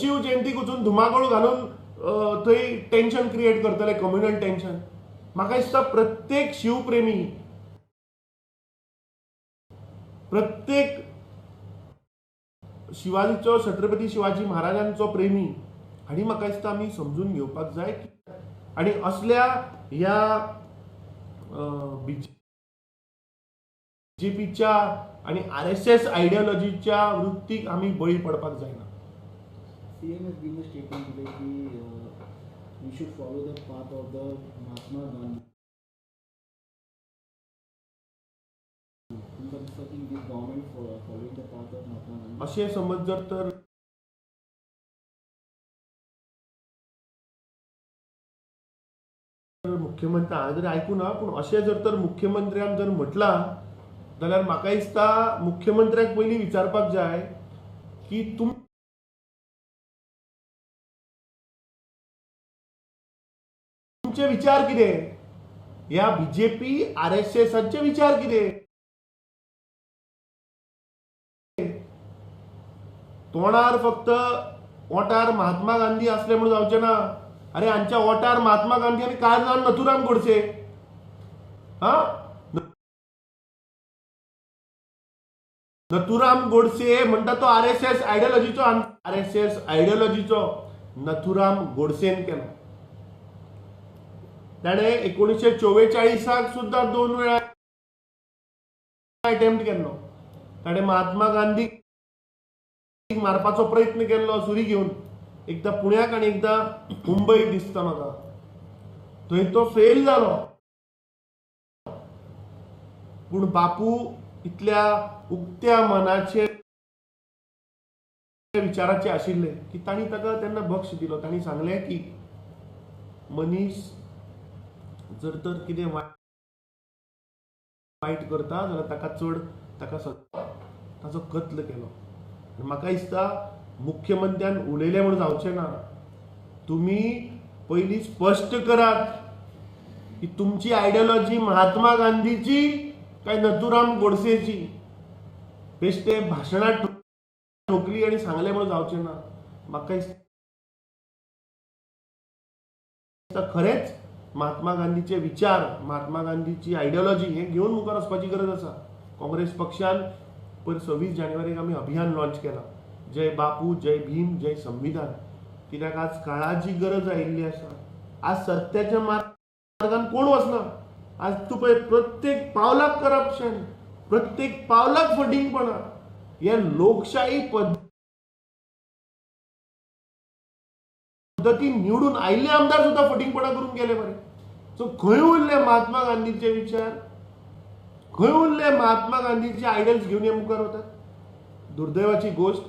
शिव जयंतीक वचून धुमाकूळ घालून थंय टेन्शन क्रिएट करतले, कम्युनल टेन्शन. म्हाका दिसता प्रत्येक शिवप्रेमी, प्रत्येक शिवाजीचो, छत्रपती शिवाजी महाराजांचो प्रेमी आनी म्हाका दिसता आमी समजून घेवपाक जाय की आनी असल्या ह्या बीजेपीच्या आनी आरएसएस आयडियोलॉजीच्या वृत्तीक आमी बळी पडपाक जायना. CM has given a statement today की we should follow the path of the Mahatma Gandhi. तुमकां दिसता की this government following the path of Mahatma Gandhi? अशें समज जर तर मुख्यमंत्री हांवें जर आयकूं ना, पूण अशें जर तर मुख्यमंत्र्यान जर म्हटलां जाल्यार म्हाका दिसता मुख्यमंत्र्याक पयलीं विचारपाक जाय की तुमचे विचार कितें, ह्या बीजेपी आरएसएसाचे विचार कितें. तोंडार फक्त ओंठार महात्मा गांधी असले म्हूण जावचें ना. अरे हांच्या ओंठार महात्मा गांधी आनी कांय जाण नथुराम गोडसे, हा नथुराम गोडसे म्हणटा तो आरएसएस आयडियोलॉजीचो, आरएसएस आयडियोलॉजीचो नथुराम गोडसेन केलो. ताणें 1944 सुद्दां 2 वेळा अटेम्प्ट केल्लो. ताणें महात्मा गांधीक मारपाचो प्रयत्न केल्लो सुरी घेवन, एकदां पुण्याक आनी एकदां मुंबय दिसता म्हाका, थंय तो फेल जालो. पूण बापू इतल्या उक्त्या मनाचे विचाराचे आशिल्ले की तांणी ताका तेन्ना बक्ष दिलो. तांणी सांगलें की मनीस जर तर कितें वायट करता जाल्यार ताका चड ताका ताचो कत्ल केलो. म्हाका दिसता मुख्यमंत्र्यान उलयलें म्हूण जावचें ना, तुमी पयलीं स्पश्ट करात की तुमची आयडियोलॉजी महात्मा गांधीची काय नथुराम गोडसेची. बेश्टे भाशणां ठोकली आनी सांगलें म्हूण जावचें ना. म्हाका दिसता खरेंच महात्मा गांधीचे विचार, महात्मा गांधीची आयडियोलॉजी हें घेवन मुखार वचपाची गरज आसा. काँग्रेस पक्षान पयर 26 जानेवारीक आमी अभियान लॉन्च केलां, जय बापू, जय भीम, जय संविधान. कित्याक आज काळाची गरज आयिल्ली आसा. आज सत्याच्या मार्गान कोण वचना. आज तूं पळय प्रत्येक पावलाक करप्शन, प्रत्येक पावलाक फटींगपणां. हे लोकशाही पद्दतीन निवडून आयिल्ले आमदार सुद्दां फटींगपणां करून गेले मरे. सो खंय उरले महात्मा गांधीचे विचार, खंय उरले महात्मा गांधीचे आयडल्स घेवन हे मुखार वतात. दुर्दैवाची गोश्ट.